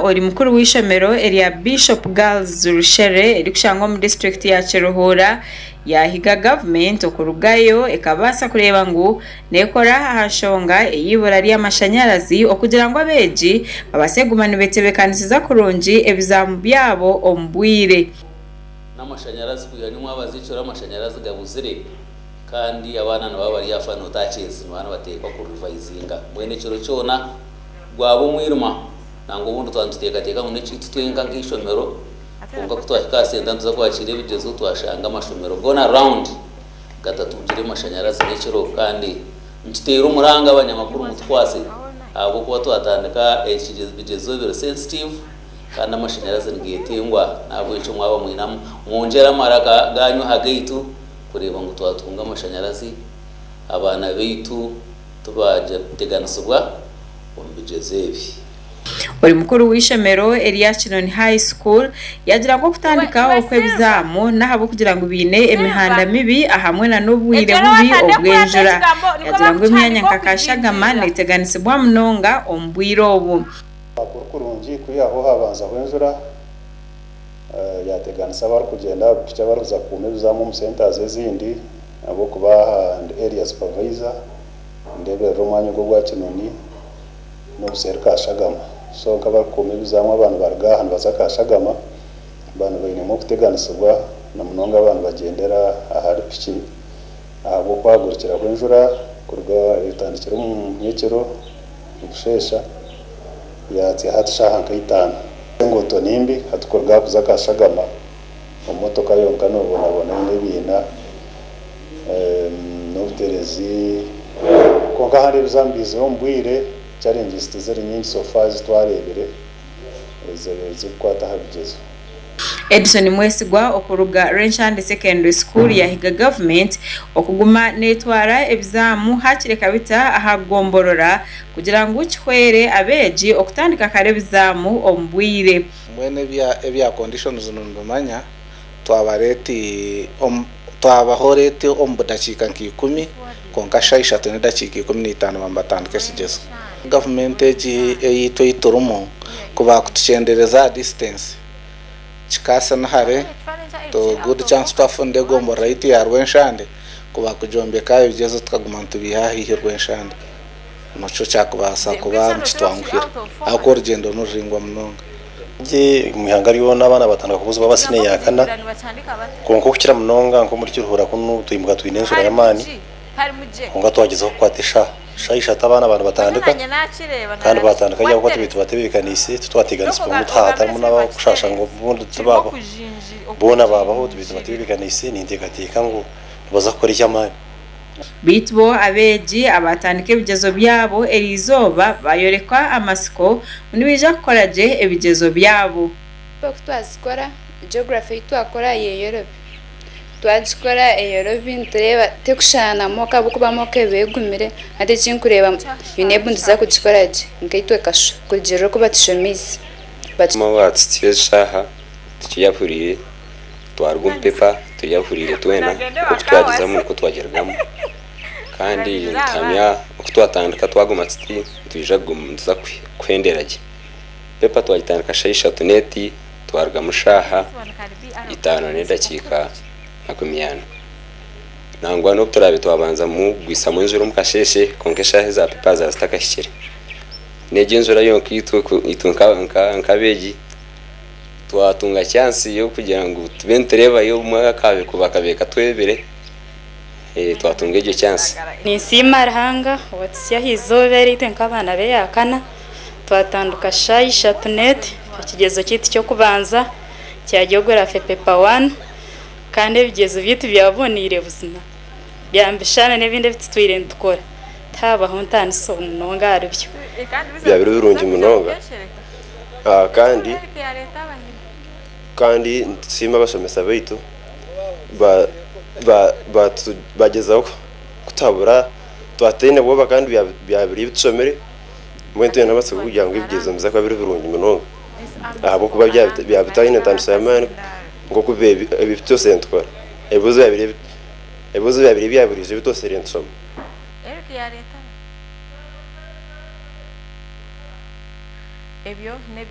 Ori mukuru w'eishomero erya Bishop Girls Rushere erikushangwa omu disiturikiti ya Kiruhura yaahiga gavumenti okurugayo ekabaasa kureeba ngu nekora aha nshonga ey'eibura ry'amashanyarazi okugira ngu abeegi babaase kuguma nibetebeekanisiza kurungi ebizaamu byabo omu bwire. N'amashanyarazi kwiha nyomwabazi ekiro amashanyarazi gabuzire kandi abaana nibaba bari aha final touches nibaba nibateekwa ku revisinga mbwenu ekiro kyona gwaba omwirima. Nangwa obundi twaba nituteekateeka ngu n'ekyaitu twenka nk'eishomero, kwonka ku twahika aha senta nituza kwakiira ebigyezo twashanga amashomero goona round gatatungire mashanyarazi n'ekiro kandi nituteera omuranga abanyamakuru mutukwase ahabw'okuba twatandika ebigyezo ebiri sensitive kandi amashanyarazi nigetengwa n'ahabw'ekyo mwaba mwine mwongyere amaraka gaanyu aha gaitu kureeba ngu twatunga amashanyarazi abaana baitu tibateganisibwa. omu bigyezo ebi. Ori mukuru w'eishomero erya Kinoni High School yaagira ngu okutandika okw'ebizaamu n'ahabw'okugira ngu baine emihanda mibi ahamwe na n'obwire bubi obw'enjura. Yaagira ngu emyanya nka Kashagama neteganisibwa munonga omu bwire obu. Amakuru kurungi kwihaho habanzaho enjura yateganisa abarikugyenda aha piki abarikuza kukuuma ebizaamu omu centres ezindi ahabw'okuba aha ndi area supervisor. Ndeeberera omwanya ogu ogwa Kinoni n'obuseeri Kashagama. So nk'abarikukuuma ebizaamu aba nibaruga aha nibaza Kashagama baba nibainemu okuteganisibwa na munonga baaba nibagyendera ahari piki ahabw'okuhagurukira kw'enjura kuruga etandikire omu nyekiro okusheesha yaatsya hati shaaha nka itaano. Enguuto ni mbi hati kuruga aha kuza Kashagama omu motoka yonka noobonabona eine ebiina. N'obuterezi kwonka ahandi ebizamu biizire omu bwire, challenges tiziri nyingi so far ezi twareebire ezirikukwata aha bigyezo. Edson Mwesigwa okuruga Rwenshande Secondary School yahiga gavumenti okuguma netwara ebizaamu hakiri kabita aha gomborora kugira ngu kihwere abeegi okutandika kare ebizaamu omu bwire. Mbwenu ebya conditions nibimanya Twaba reeti omu, twabaho reeti omu budakiika nka ikumi, kwonka shaaha ishatu n'edakiika 15 baba nibatandika ekigyezo. Gavumenti egi eyaitu ei turimu ku baakutukyendereza aha distance, kikaasa ni hare, to good chance twafunda egomborora yaitu ya Rwenshande, ku baakugyombeka ebigyezo tukaguma nitubiiha haihi Rwenshande, nikyo kyakubaasa kuba nikitwanguhira ahabw'okuba orugyendo niruraingwa munonga. Gye omu ihanga ryona abaana batandika kubuzibwa aba siniya ya kana, kwonka okukira munonga nk'omuri Kiruhura kunu twimuka twine enjura y'amaani kwonka twagyezaho kukwata eshaaha, shaaha ishatu abaana ba nibatandika kandi batandika gye ahabw'okuba tubaire tubatebeekaniise titwateganisibwa ngu hatarimu n'abakushaasha ngu obundi tibabaho, boona baabaho tubaire tubatebeekaniise ninteekateeka ngu nibaza kukora eky'amaani. Beitu bo abeegi abaatandika ebigyezo byabo eriizooba baayoreka amatsiko ngu nibaija kukora gye ebigyezo byabo. Oku twazikora, Geography ei twakora yeyorobi. Twagikora eyorobi nitureeba tekushushana na mock ahabw'okuba mock eba egumire hati eki nkureeba UNEB nituza kugikora gye nkaitwe kurugiirira oku batushomiise. Mukama waatutsya eshaaha tukiyahuriire. Twaruga omu pepa tuyahuriire twena nk'oku twagizamu nikwo twagirugamu kandi nituhamya oku twatandika twaguma tuti nitwija nituza kuhendera gye. Pepa twagitandika shaaha ishatu n'eti twarugamu shaaha itaano n'edakiika 40. Nangwa n'obu turaabe twabanzamu kugwisamu enjura omu kasheeshe kwonka eshaaha eza pepa zaaba zitakahikire. N'egyo enjura yonka itwe nk'abeegi. Twatunga chance y'okugira ngu tube nitureebayo obumwe akabi bakabaire katwebire, twatunga egyo chance. Ninsiima Ruhanga owatuhitsya aha izooba eri itwe nk'abaana b'eyakana twatandika shaaha ishatu n'eti ekigyezo kyaitu ky'okubanza kya Geography paper one kandi ebigyezo byaitu byaboneire buzima byambishana n'ebindi ebi tutwire nitukora tihaabaho ntaaniso munonga ahari byo. Byaba biri birungi munonga. Kandi kandi nitusiima abashomesa baitu bagyezaho kutuhabura twataine bwoba kandi byaba biri ebi tushomire mbwenu twine n'amatsiko kugira ngu ebigyezo nibiza kuba biri birungi munonga ahabw'okuba byaba bitaine ntaaniso y'amaani nk'oku ebi twesire nitukora ebibuuzo byaba biri ebya buriijo ebi twesire nitushoma. Ebyo n'ebizibu.